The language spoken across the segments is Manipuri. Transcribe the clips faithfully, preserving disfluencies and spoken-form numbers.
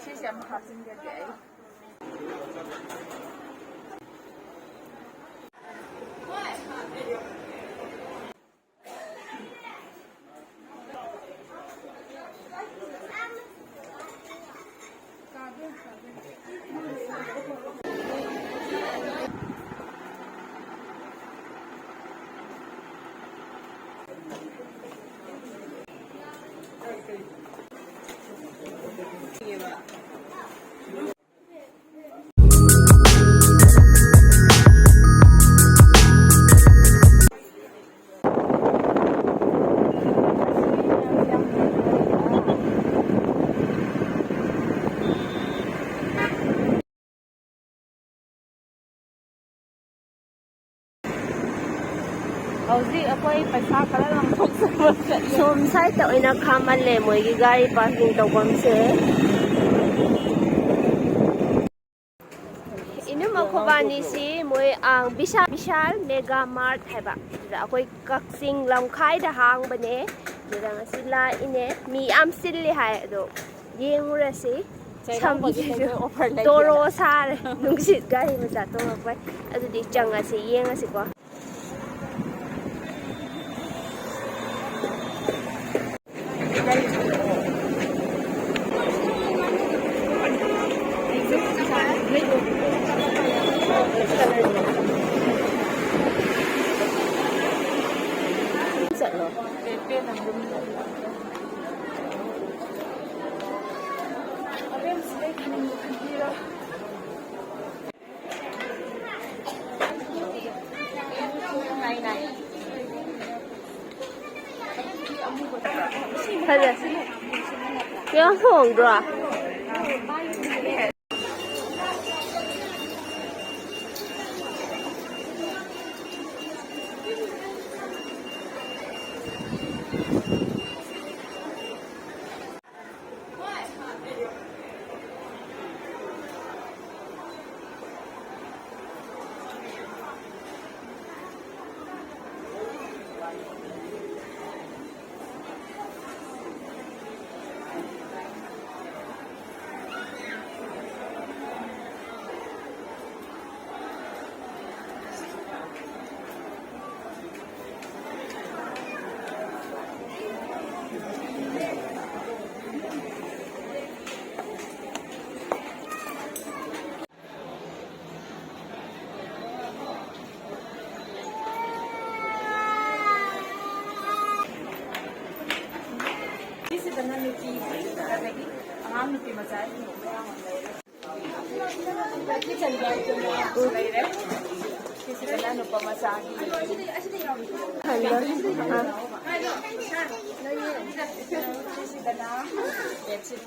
ꯁꯤꯁꯦ ꯑꯃ ꯍꯥꯞꯆꯤꯟꯖꯒꯦ ꯑꯩ꯫ ꯍꯧꯖꯤꯛ ꯑꯩꯈꯣꯏ ꯄꯩꯁꯥ ꯈꯔ ꯂꯪꯊꯣꯛꯆꯕ ꯆꯠꯂꯦ꯫ ꯁꯣꯝ ꯁꯥꯏꯗꯇ ꯑꯣꯏꯅ ꯈꯥꯝꯃꯜꯂꯦ ꯃꯣꯏꯒꯤ ꯒꯥꯔꯤ ꯄꯥꯔꯀꯤꯡ ꯇꯧꯐꯝꯁꯦ꯫ ꯏꯅꯝꯃ ꯈꯣꯕꯥꯅꯤꯁꯤ ꯃꯣꯏ, ꯑ, ꯕꯤꯁꯥ-, ꯕꯤꯁꯥꯜ ꯃꯦꯒꯥ ꯃꯥꯔꯠ ꯍꯥꯏꯕ, ꯑꯗꯨꯗ ꯑꯩꯈꯣꯏ ꯀꯛꯆꯤꯡ ꯂꯝꯈꯥꯏꯗ ꯍꯥꯡꯕꯅꯦ꯫ ꯑꯗꯨꯗ ꯉꯁꯤ ꯂꯥꯛꯏꯅꯦ꯫ ꯃꯤ ꯌꯥꯝ ꯆꯤꯜꯂꯤ ꯍꯥꯏ, ꯑꯗꯣ ꯌꯦꯡꯉꯨꯔꯁꯤ꯫ ꯆꯩꯔꯥꯎꯕꯒꯤ ꯁꯝꯒꯤꯁꯤꯁꯨ ꯀꯩꯅꯣ offer ꯂꯩ꯫ ꯇꯣꯔꯣ ꯁꯥꯔꯦ꯫ ꯅꯨꯡꯁꯤꯠ ꯒꯥꯔꯤ ꯃꯆꯥ ꯇꯣꯡꯉꯛꯄꯩ꯫ ꯑꯗꯨꯗꯤ ꯆꯪꯉꯁꯤ, ꯌꯦꯡꯉꯁꯤꯀꯣ꯫ ꯆꯠꯂꯣ꯫ ꯐꯖꯩ꯫ ꯌꯥꯝ ꯍꯣꯡꯗ꯭ꯔꯣ? ꯅꯨꯄꯤ, ꯑꯗꯒꯤ ꯑꯉꯥꯡ ꯅꯨꯄꯤ ꯃꯆꯥ ꯂꯩꯔꯦ꯫ ꯁꯤꯁꯤꯗꯅ ꯅꯨꯄꯥ ꯃꯆꯥꯒꯤ꯫ ꯁꯤꯁꯤꯗꯅ ꯕꯦꯠꯁꯤꯠ꯫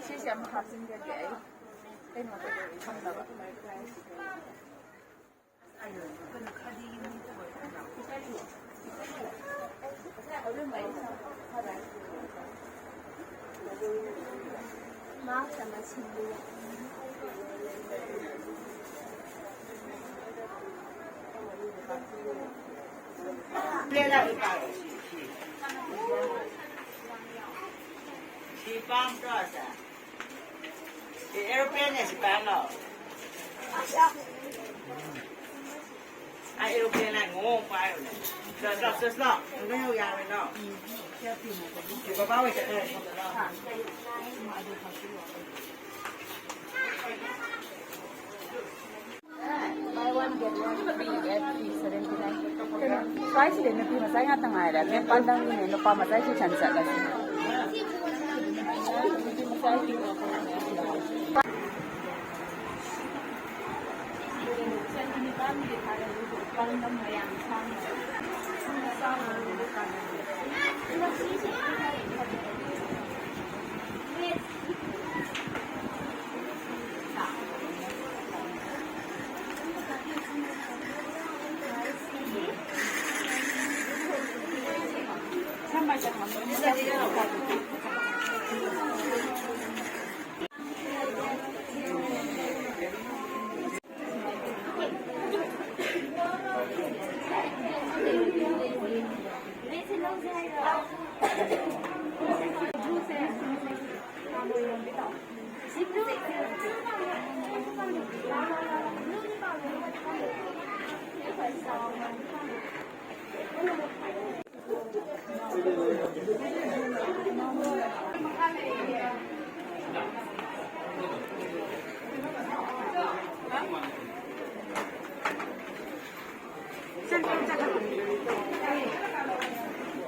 ꯁꯤꯁꯦ ꯑꯃ ꯍꯥꯞꯆꯤꯟꯖꯒꯦ ꯑꯩ ꯀꯩꯅꯣꯗ ꯊꯝꯅꯕ꯫ ꯁꯤ ꯄꯥꯝꯗ꯭ꯔꯣ, ꯁꯦ? ꯁꯤ ꯑꯦꯔꯣꯄ꯭ꯂꯦꯟꯅꯦ, ꯁꯤ ꯄꯥꯏꯔꯣ꯫ ꯑꯥ, ꯑꯦꯔꯣꯄ꯭ꯂꯦꯟ ꯂꯥꯏꯟ ꯉꯣ ꯄꯥꯏꯔꯣꯅꯦ꯫ ꯆꯠꯂꯣ, ꯆꯠꯂꯣ, ꯆꯠꯂꯣ꯫ ꯅꯪ ꯌꯥꯔꯣꯏ, ꯅꯪ꯫ ꯁꯤ ꯕꯕꯥ ꯍꯣꯏ ꯆꯠꯈ꯭ꯔꯦ, ꯁꯣꯝꯗ ꯂꯥꯛꯑꯣ꯫ Buy one, get one free at three seventy-nine. ꯀꯩꯅꯣ, ꯁ꯭ꯋꯥꯏꯁꯤꯗꯤ ꯅꯨꯄꯤ ꯃꯆꯥ ꯉꯥꯛꯇ ꯉꯥꯏꯔꯦ꯫ ꯃꯦꯝ ꯄꯥꯟꯗꯝꯒꯤꯅꯦ, ꯅꯨꯄꯥ ꯃꯆꯥ tuition ꯆꯠꯂꯁꯤ꯫ ꯅꯨꯄꯤ ꯃꯆꯥꯒꯤ ꯄꯥꯟꯗꯝ ꯃꯌꯥꯝ ꯁꯥꯡꯅ꯫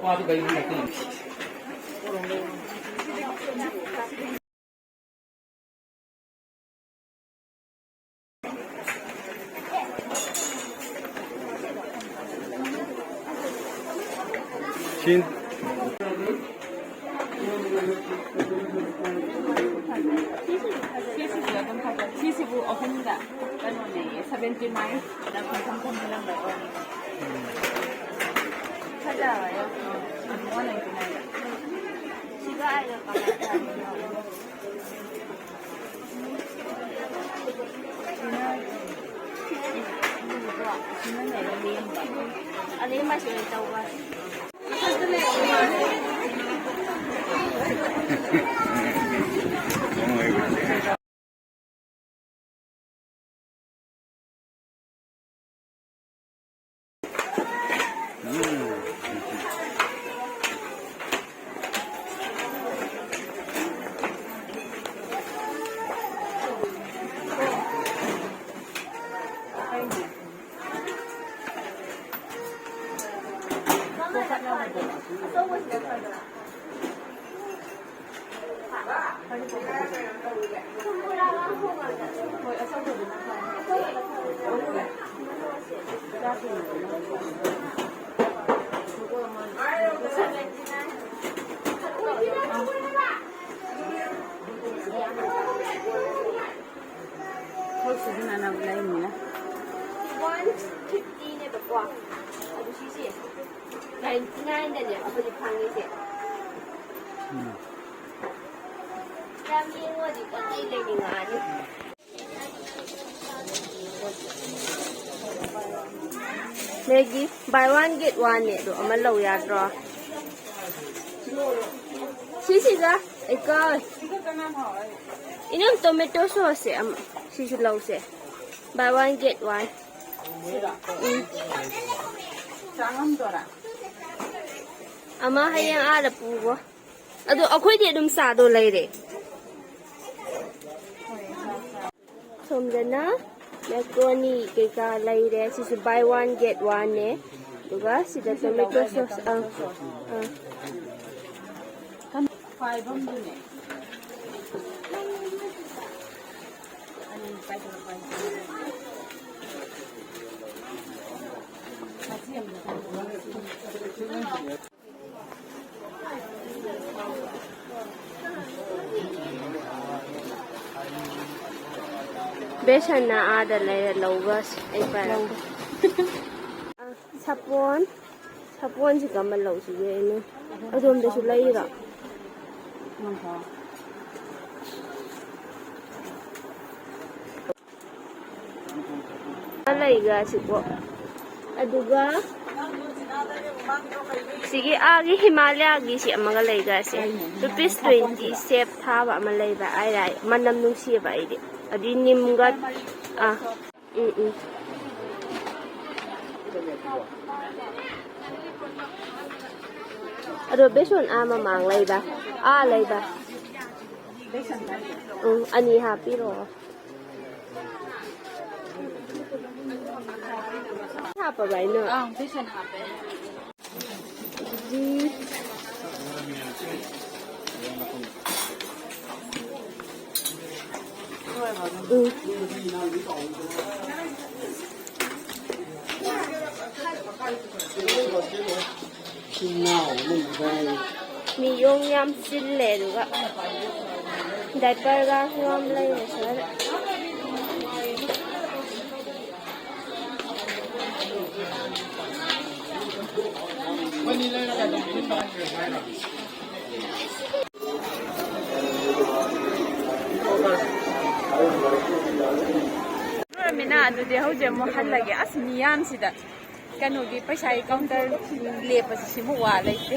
ꯁꯤ ꯁꯤꯁꯤꯁꯨ ꯑꯗꯨꯝ ꯐꯖꯩ꯫ ꯁꯤꯁꯤꯕꯨ ꯑꯍꯨꯝꯗ ꯀꯩꯅꯣꯅꯦꯌꯦ, seventy nine꯫ ꯐꯖꯕ ꯌꯥꯝ, one ninety nine꯫ ꯁꯤꯒ ꯑꯩꯒ ꯀꯃꯥꯏꯅ ꯇꯧꯔꯤꯅꯣ? ꯑꯂꯦꯝꯕꯁꯤ ꯑꯣꯏꯅ ꯇꯧꯕ꯫ ꯍꯣꯏ, ꯁꯤꯖꯤꯟꯅꯅꯕ ꯂꯩꯅꯤꯅ꯫ One fifty ꯅꯦꯕꯀꯣ꯫ ꯑꯗꯨ ꯁꯤꯁꯦ ninety nine ꯗꯅꯦ ꯑꯩꯈꯣꯏꯅ ꯐꯪꯉꯤꯁꯦ꯫ ꯎꯝ꯫ ꯌꯥꯝ ꯌꯦꯡꯉꯨꯔꯗꯤ ꯄꯪꯂꯩ ꯂꯩꯅꯤꯡꯉꯛꯑꯅꯤ꯫ ꯅꯣꯏꯒꯤ buy one get one ꯅꯦ, ꯑꯗꯣ ꯑꯃ ꯂꯧ ꯌꯥꯗ꯭ꯔꯣ? ꯁꯤꯁꯤꯒ ꯑꯩꯀ ꯏꯅꯝ tomato sauce ꯁꯦ ꯑꯃ, ꯁꯤꯁꯨ ꯂꯧꯁꯦ, buy one get one꯫ ꯎꯝ꯫ ꯆꯥꯉꯝꯗꯣꯔꯥ? ꯑꯃ ꯍꯌꯦꯡ ꯑꯥꯗ ꯄꯨꯒꯣ꯫ ꯑꯗꯣ ꯑꯩꯈꯣꯏꯗꯤ ꯑꯗꯨꯝ ꯆꯥꯗꯣ ꯂꯩꯔꯦ꯫ ꯁꯣꯝꯗꯅ macaroni ꯀꯩꯀꯥ ꯂꯩꯔꯦ꯫ ꯁꯤꯁꯨ buy one get one ꯅꯦ꯫ ꯑꯗꯨꯒ ꯁꯤꯗ tomato sauce, ꯑꯥ, ꯑꯥ꯫ ꯕꯦꯁꯟꯅ ꯑꯥꯗ ꯂꯩꯔꯦ, ꯂꯧꯒꯁꯦ ꯑꯩ ꯄꯥꯏꯔꯒꯦ꯫ ꯑ, ꯁꯥꯄꯣꯟ, ꯁꯥꯄꯣꯟꯁꯤ ꯀꯔꯝꯕ ꯂꯧꯁꯤꯒꯦ ꯑꯩꯅ? ꯑꯗꯣꯝꯗꯁꯨ ꯂꯩꯔꯣ? ꯂꯩꯒꯁꯤꯀꯣ꯫ ꯑꯗꯨꯒ ꯁꯤꯒꯤ ꯑꯥꯒꯤ ꯍꯤꯃꯥꯂꯌꯥꯒꯤꯁꯤ ꯑꯃꯒ ꯂꯩꯒꯁꯦ꯫ Rupees twenty shape ꯊꯥꯕ ꯑꯃ ꯂꯩꯕ, ꯑꯥꯏ ꯑꯥꯏ꯫ ꯃꯅꯝ ꯅꯨꯡꯁꯤꯑꯕ ꯑꯩꯗꯤ꯫ ꯑꯗꯨꯏ ꯅꯤꯝꯒ, ꯑꯥ, ꯎꯝ, ꯎꯝ꯫ ꯑꯗꯣ ꯕꯦꯁꯣꯟ ꯑꯥ ꯃꯃꯥꯡ ꯂꯩꯕ, ꯑꯥ ꯂꯩꯕ꯫ ꯎꯝ, ꯑꯅꯤ ꯍꯥꯞꯄꯤꯔꯣ꯫ ꯍꯥꯞꯄꯕ ꯑꯩꯅ? ꯑꯪ, ꯕꯦꯁꯟ ꯍꯥꯞꯄꯦ꯫ ꯑꯗꯨꯗꯤ, ꯎꯝ꯫ ꯃꯤ ꯌꯣꯡ ꯌꯥꯝ ꯆꯤꯜꯂꯦ, ꯑꯗꯨꯒ diaperꯒ ꯌꯥꯝ ꯂꯩꯔꯦ ꯁ꯭ꯋꯥꯏꯗ꯫ ꯂꯣꯏꯔꯃꯤꯅ ꯑꯗꯨꯗꯤ ꯍꯧꯖꯤꯛ ꯑꯃꯨꯛ ꯍꯜꯂꯒꯦ꯫ ꯑꯁ, ꯃꯤ ꯌꯥꯝꯁꯤꯗ꯫ ꯀꯩꯅꯣꯒꯤ ꯄꯩꯁꯥꯒꯤ counter ꯂꯦꯞꯄꯁꯤ ꯁꯤꯃꯨꯛ ꯋꯥ ꯂꯩꯇꯦ꯫